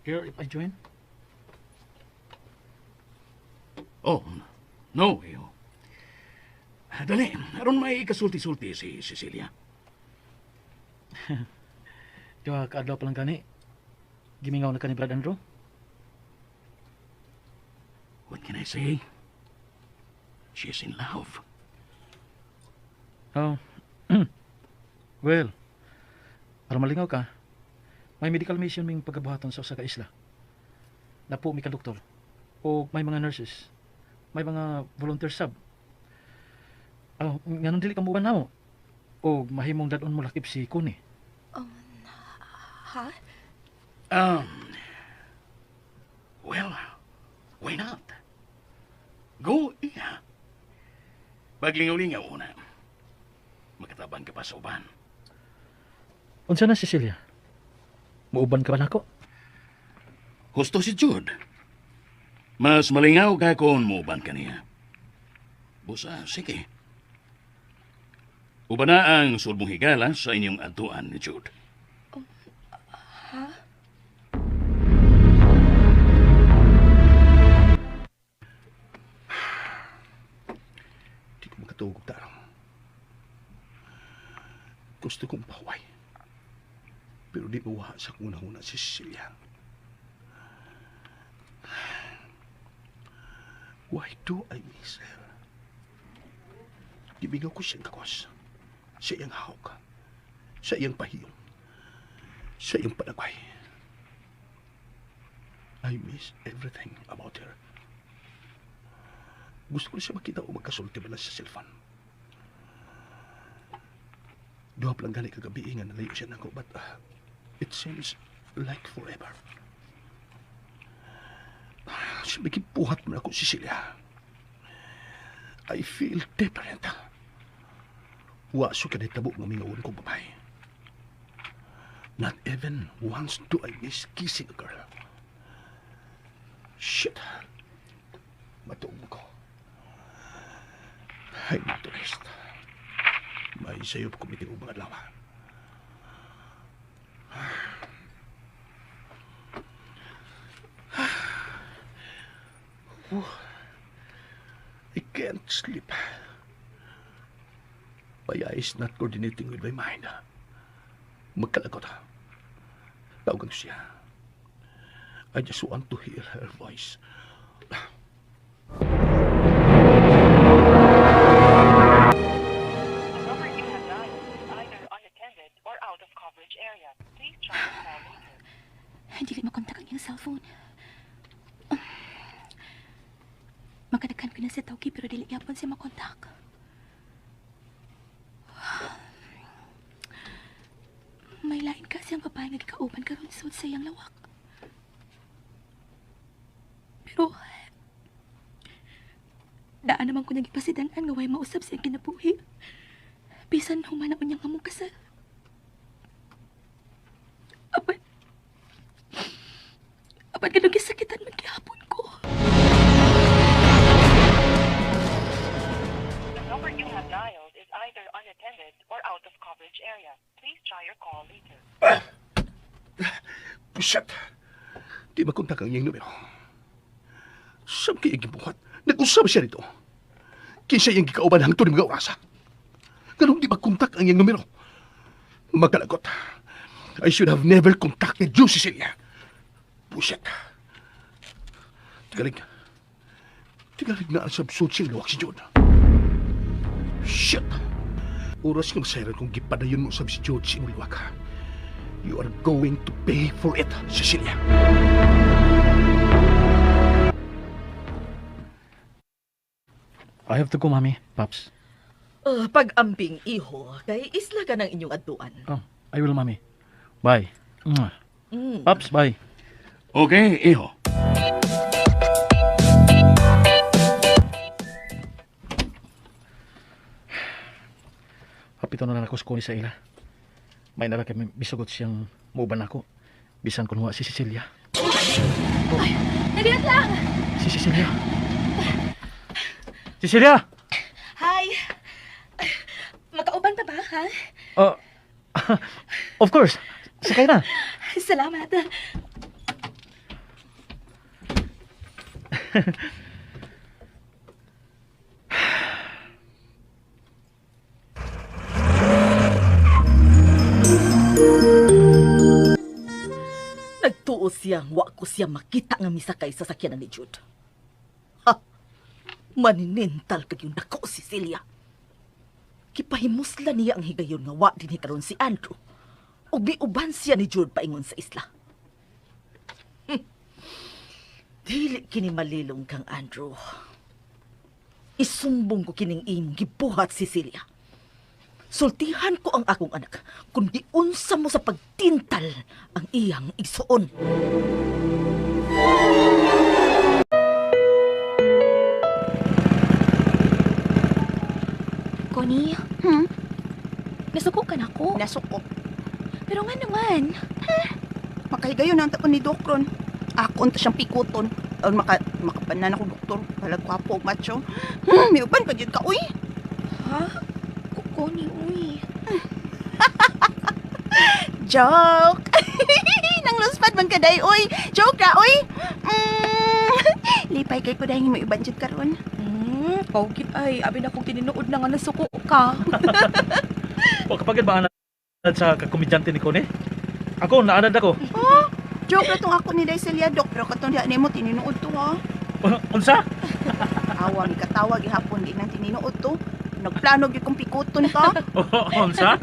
Here, if I join? Oh, no, iho. Dali, aron may ikasulti-sulti si Cecilia. Duha ka adlaw pa lang gani. Gimingaw na ka ni Brad Andrew? What can I say? She's in love. Oh. Well, para malingaw ka, may medical mission ming pagabuhaton sa usa ka isla. Napo mi ka doktor. O may mga nurses. May mga volunteer sab. Oh, nganong dili ka muban namo? O mahimong dad-on mo lakip si Connie. Ha? Well, why not? Go, iha. Paglingaw-lingaw una. Makatabang ka pa sa uban. Unsa na, Cecilia? Muuban ka ba nako? Husto si Jude. Mas malingaw ka kung muuban ka niya. Busa, sige. Uban na ang sulbong higala sa inyong adtuan ni Jude. Ha? Di ko makatugog, tarong. Gusto kong pahuway. Pero di mawa sa akong hunahuna si Cecilia. Why do I miss her? Gimingaw ko siyang kakos. Sa iyang hawak. Sa iyang pahiyom. Sa iyang panagway. I miss everything about her. Gusto ko siya makita o magkasulti ba lang sa cellphone. Duha pa lang gani kagabi nga nalayo siya nako, but it seems like forever. Sa gibuhat man ako, Cecilia. I feel different. Wa sa kanitabo nga mingawon kong babae. Not even once do I miss kissing a girl. Shit. Matuog ko. I need to rest. May sayop ko miting mga adlaw. I can't sleep. My eyes not coordinating with my mind. Magkalagot. Tawagan ko siya. I just want to hear her voice. The number you have dialed is either unattended or out of coverage area. Please try to call later. Dili makontak ang iyang cellphone. Makadakan ko na sa tawgi pero dili yapon siya makontak. May lain kasi ang babae nga gikauban karon sud sa iyang lawak. Pero daan naman ko nagipasidan-an nga way mausab sa iyang kinabuhi. Bisan human na unyang among kasal. Apan kanang gisakitan man gihapon ko. The number you have dialed is either unattended or out of coverage area. Please try your call later. Shit! Di makontak ang iyang numero. Saan kaya gibuhat? Nag-usap siya nito. Kinsa iyang gikauban hangtod mga orasa. Ganun di makontak ang iyang numero. Magkalagot. I should have never contacted you, Cecilia. Buset. Tigalig. Tigalig na ang sabsot siyang lawak si Jude. Shit! Oras nga masayran kung gipadayon mo sab si Jude sa imong lawak. You are going to pay for it, Cecilia. I have to go, Mami. Paps. Pag-amping, iho, kay isla ka ng inyong adtuan. Oh, I will, Mami. Bye. Mwah. Paps, bye. Okay, iho. Hapito na lang ako sa kuni sa ila. May nara kami bisugot siyang muuban ako. Bisan ko si Cecilia. Ay, nagilot lang! Si Cecilia. Cecilia! Hi! Makauban pa ba, ha? Of course. Sakay na. Salamat. Nagtuo siya, wa ko siya makita nga misakay sa sakyanan ni Jude. Ha! Maninintal kag yung nako, Cecilia. Kipahimusla niya ang higayon nga wa din karon si Andrew. Ug miuban siya ni Jude paingon sa isla. Dili kini malilong kang Andrew. Isumbong ko kining imong gibuhat, Cecilia. Sultihan ko ang akong anak kung giunsa mo sa pagtintal ang iyang igsuon. Connie, Nasuko ka na ko. Nasuko. Pero nga naman. Makahigayon ang taon ni Doc ron. Ako unta siyang pikuton. Aron makapanan ako doktor. Balag kwapo og macho. May uban pa gyud ka uy. Ha? Connie, uy. Joke. Nang luspad man kaday uy. Joke ra uy. Lipay kay ko dahil may uban jud karon. Kaugit ay, abi na kong tinuod na nga nasuko ka. O kapag ba anad sa kakomedyante ni Connie? Ako, naanad ako. Oh, joke ra tong ako ni Day Celia, Doc, pero katong diha nimo tinuod to ha. Unsa? Awa mi katawag gihapon di nang tinuod to. Nagplano gyud kong pikuton ka. Unsa?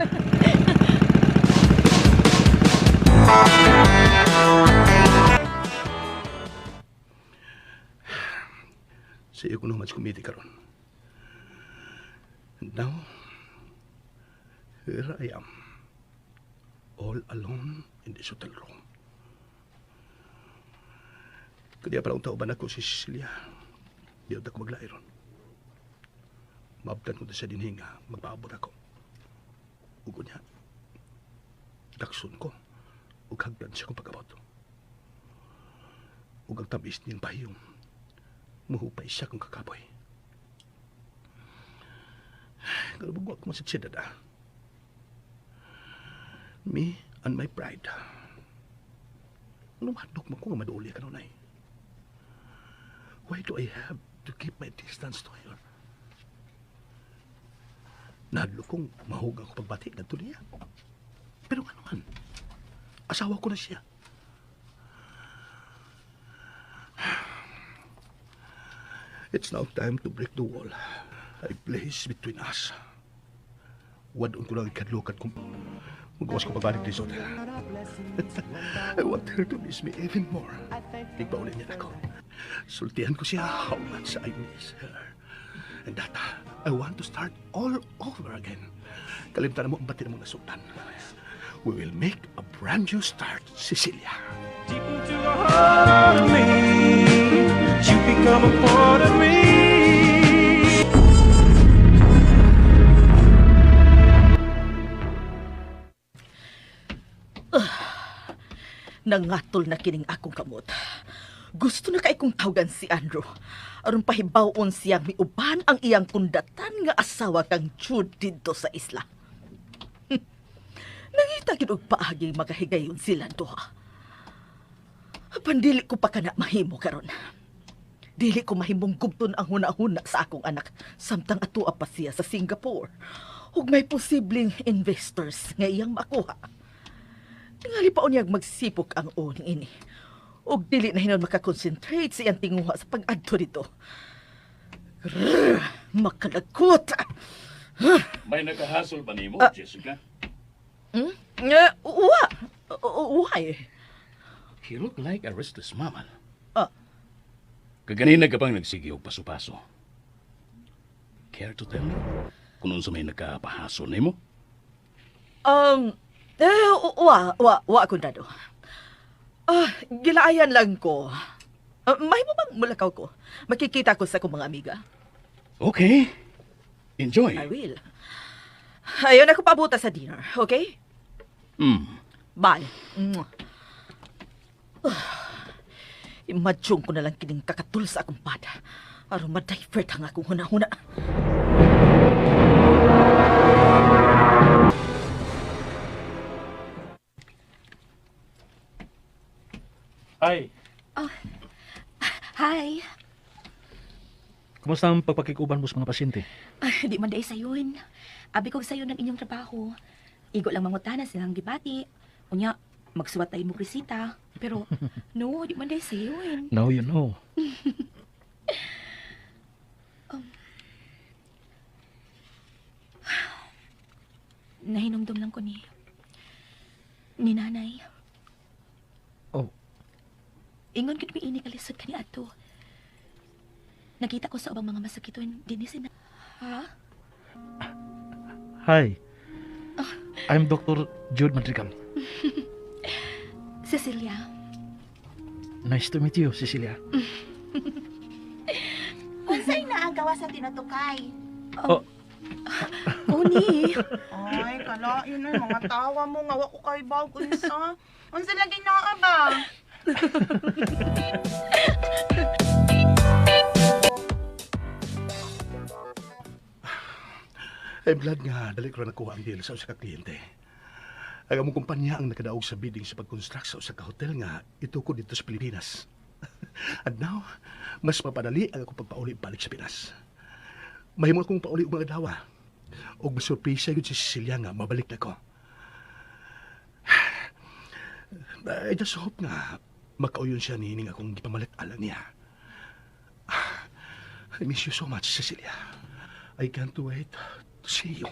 Sa iyo ko Nomads Committee karon. And now, here I am. All alone in this hotel room. Kaya pala unta uban ako si Cecilia. Di unta ko maglahi ron. Maabtan ko sa dinhi nga magpaabot ako. Ug unya, dakson ko ug hagdan siya kong pag-abot. Ug ang tamis niyang pahiyom, muhupay siya kong kakapoy. Pero bugwa ko masad siya dada. Me and my pride. Lumadok man ko nga maduli ka nun ay. Why do I have to keep my distance to her? Nahadlok kong mahugang ko pagbati ngadto niya. Pero ano man, asawa ko na siya. It's now time to break the wall I place between us. Wadon ko lang ikadlukan kung magawas ko pagbalik di sa hotel. I want her to miss me even more. Tigpaulin niya ako. Sultihan ko siya how much I miss her. And that I want to start all over again. Kalimtan mo ang bati na mong nasugtan. We will make a brand new start, Cecilia. Deep into the heart of me, you become a part of me. Nangatol na kining akong kamot. Gusto na kay kong tawagan si Andrew. Aron pahibaw-on siyang miuban ang iyang kundatan nga asawa kang Jude didto sa isla. Nangita gid og paagi makahigayon sila duha. Apan dili ko pa kana mahimo karon. Dili ko mahimong gubton ang huna-huna sa akong anak samtang atua pa siya sa Singapore. Ug may posibleng investors nga iyang makuha. Tingali pa unyag magsipok ang uning ini. Ug dili na hinon makakonsentrate sa iyang tinguha sa pag-adto dito. Grrr, makalagkot! May nakahasol ba nimo, Jessica? Hmm? Uwa. Uwa eh. You look like a restless mammal. Ah. Kaganina ka pang nagsige og paso-paso. Care to tell me kung unsa may nakapahasol nimo? Wa akong dado. Gilaayan lang ko. May mo bang mulakaw ko? Makikita ko sa akong mga amiga. Okay. Enjoy. I will. Ayun ako pabuta sa dinner, okay? Mm. Bye. Imadyong ko na lang kining kakatul sa akong pada. Aron ma-divert ang akong huna-huna. Hi. Oh, hi. Kumusta ang pagpakikuban mo sa mga pasyente? Ay, di man dahil sayon. Abi ko sayo ng inyong trabaho. Igo lang mangutana silang gibati. Unya, magsuwat tayo mo resita. Pero, no, di man dahil sayon. Now you know. Nahinumdum lang ko ni nanay. Oh. Ingon gid mi ini kalisod kani adto. Nakita ko sa ubang mga masakiton dinhi si na. Ha? Hi. I'm Dr. Jude Madrigal. Cecilia. Nice to meet you, Cecilia. Unsay naagawa sa tinutukay? Oh. Oni. Ay, kalain ay mga tawa mo nga wa ko kay bawg unsa. Unsa lagi naa ba? I'm glad nga dali ko na nakuha ang deal sa usa ka kliyente. Ang among kumpanya ang nakadaog sa bidding sa pag-construct sa usa ka hotel nga itukod dito sa Pilipinas. And now, mas mapadali ang akong pagpauli balik sa Pinas. Mahimo akong pauli og mga adlaw. Og masurpresa gyud si Cecilia nga mabalik na ko. I just hope nga makauyon siya niining akong gipamalit alang niya. I miss you so much, Cecilia. I can't wait to see you.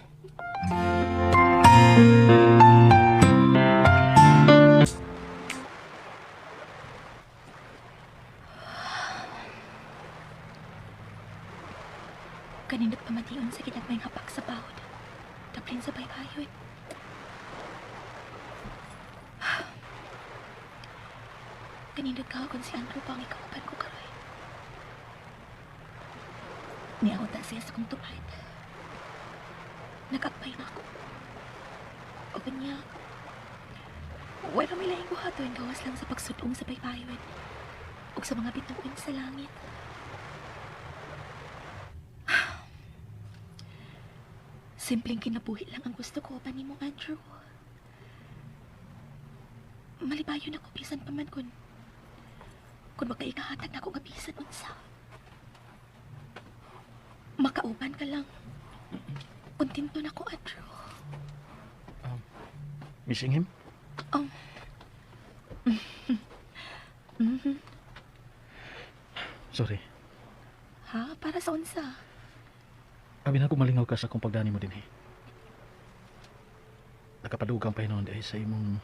Kanindot ka kung si Andrew pa ang ikauban ko karoy. Niawta siya sa kong tupad. Nag-akbay na ako. O kanya, wala may lahing buhaton gawas lang sa pagsudong sa paypayon o sa mga bituon sa langit. Simpleng kinabuhi lang ang gusto ko pa nimo, Andrew. Malibayon ako bisan pa man kung magkaikahatag na ako nga bisan unsa. Makauban ka lang. Kontento na ko, Andrew. Missing him? Oh. Mhm. Sorry. Ha? Para sa unsa? Abi na ko malingaw ka sa akong pagdani mo dinhi. Nakapadugang pa hinuon diay sa imong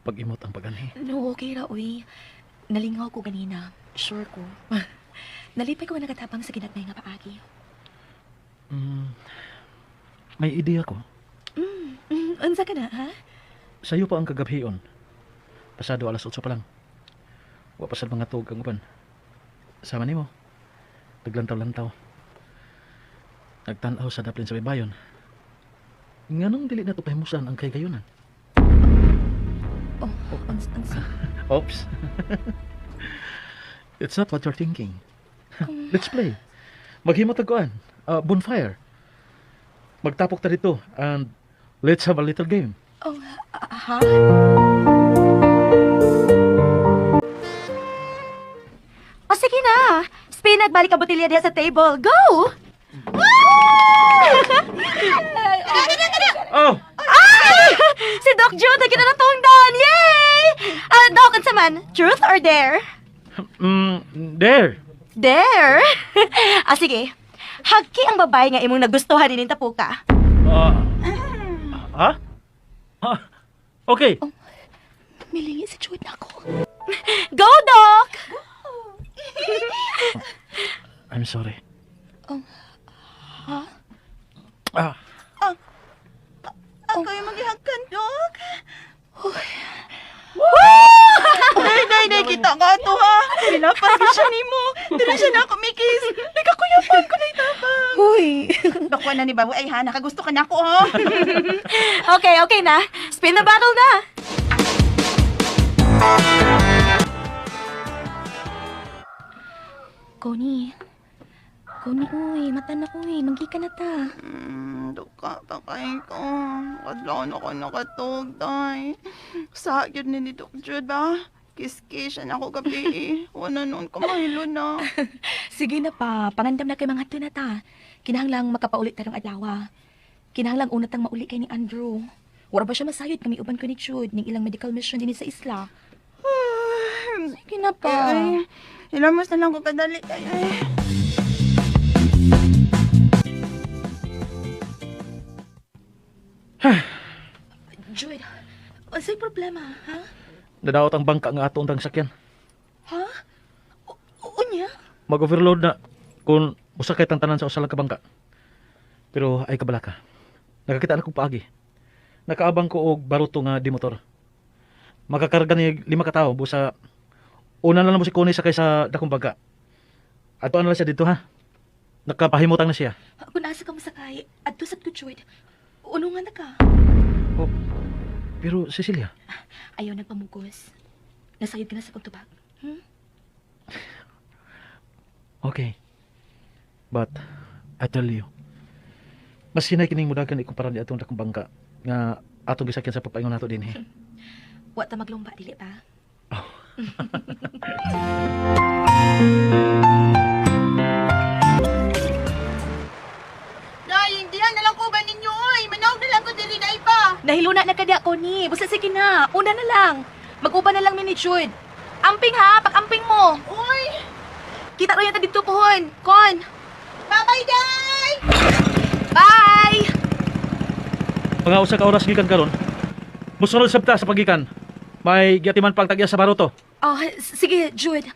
pag-imot ang paganhi. No, okay ra, uy. Nalingaw ko ganina. Sure ko. Nalipay ko nga nagatabang sa ginagmay nga paagi. May ideya ko. Unsa ka na, ha? Sayo pa ang kagabhion. Pasado alas 8 pa lang. Wa pa sad mga tuog ang uban. Sama nimo. Naglantaw-lantaw. Nagtan-aw sa daplin sa baybayon. Nganong dili na to pahimusan ang kahigayunan? Oh, unsa? Oops. It's not what you're thinking. Let's play. Maghimo tag kuan. Bonfire. Magtapok ta dito and let's have a little game. Oh, ha? O sige na. Spin at balik ang botilya diha sa table. Go! Oh! Ay! Si Doc Jude, kita na tungdan! Yay! Ah, Doc, unsa man? Truth or dare? Dare. Dare? Ah, sige. Hagki ang babae nga imong nagustuhan ining tapuka. Ha? Ah, okay. Oh, milingi si Jude na ako. Go, Doc! I'm sorry. Oh, ha? Ah. Ako yung maghihagkan, Doc. Uy. Day, day, day, kita ka ato, ha? Pinapas ko siya nimo. Dili siya na ako mikis. Nagkakuyapan ko na itabang. Uy. Dok, na ni Babu. Ay, ha, nakagusto ka na ako, ha? Okay, okay na. Spin the bottle na. Connie. Connie, uy. Mata na, uy. Manggi ka na ta. Duka pa kay ko. Kadlaw na ko nakatug, day. Sa yun ni Doc Jude ba? Kiss-kiss siya na ako gabi eh. Wala noon ko mahilo na. Sige na pa. Pangandam na kay mga na ta. Kinahanglang makapaulit tarong adlaw. Kinahanglang una tang mauli kay ni Andrew. Wala ba siya masayod kami uban ko ni Jude ning ilang medical mission din sa isla. Sige na pa. Ay, hilamos na lang ko kadali kayo eh. Jude, unsay problema, ha? Nadaot ang bangka nga ato ang sakyan. Ha? Unya? Mag-overload na kung usakay tang tanan sa usa lang ka bangka. Pero ay kabalaka. Nakakita na kong paagi. Nakaabang ko og baruto nga di motor. Makakarga ni 5 ka tawo busa una na lang mo si Connie sakay sa dakong bangka. Ato na lang siya dito ha. Nakapahimutang na siya. Kung asa ka masakay, adto sad ko Jude. Uno nga na ka. Oh, pero Cecilia. Ayaw nagpamugos. Nasayod ka na sa pagtubag. Okay. But, I tell you, mas hinay kining mudagan ikumpara ni atong dakong bangka nga atong gisakyan sa papaingon nato dinhi. Wa ta maglumba dili ba? Oh. Day, hindi na lang ko ba ninyo oy. Manawag na lang ko diri day pa. Nahiluna na kadya ko ni. Basta sige na. Una na lang. Mag-uban na lang mi ni Jude. Amping ha, pag-amping mo. Uy! Kita ro yata dito pohon. Kon. Bye-bye, day! Bye! Mga usa ka oras gikan karon. Musunod sabta sa pagikan. May giatiman pagtagya sa baruto. Oh, sige, Jude.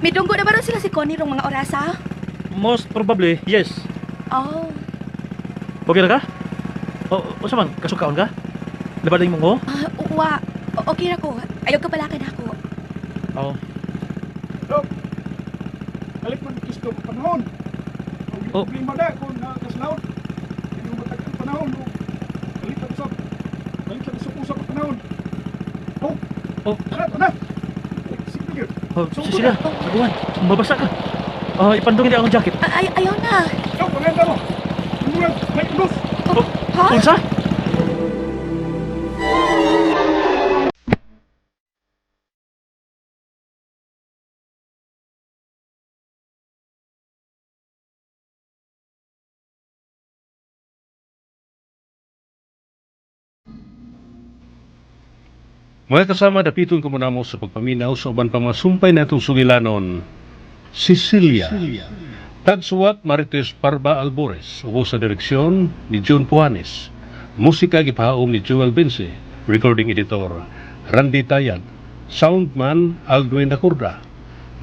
Midunggo na ba ron sila si Connie rong mga orasa? Most probably, yes. Oh. Okay ra ka? O, unsa man, kasukaon ka? Labaling mo ko? Ah, uwa. Okay ra ko. Ayaw ka pala ka na ako. Oo. Dok, kalit man kisto panahon. Ang Oh. problema na kung nakaslaot. Hindi mo matagal ang panahon. O, Kalit lang usap. Kalit lang usap-usap ang panahon. Oh, Oh. na, na. Sige, Oh, Cecilia, saguan. Mabasa ka. Ah, ipandungin niya akong jacket. Ay, ayaw na. Dok, maganda mo. Murag, may ulos. Oh, Ha? Unsa? Mga kasama, dapiton ko muna mo sa pagpaminaw sa uban pa mga sumpay na itong sugilanon, Sicilia. Tagsuwat Marites Parba Albores, ubo sa direksyon ni June Puanes. Musika gipahaom ni Joel Vince, recording editor Randy Tayag, soundman Aldwin Acurda.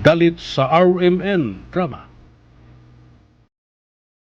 Dalit sa RMN Drama.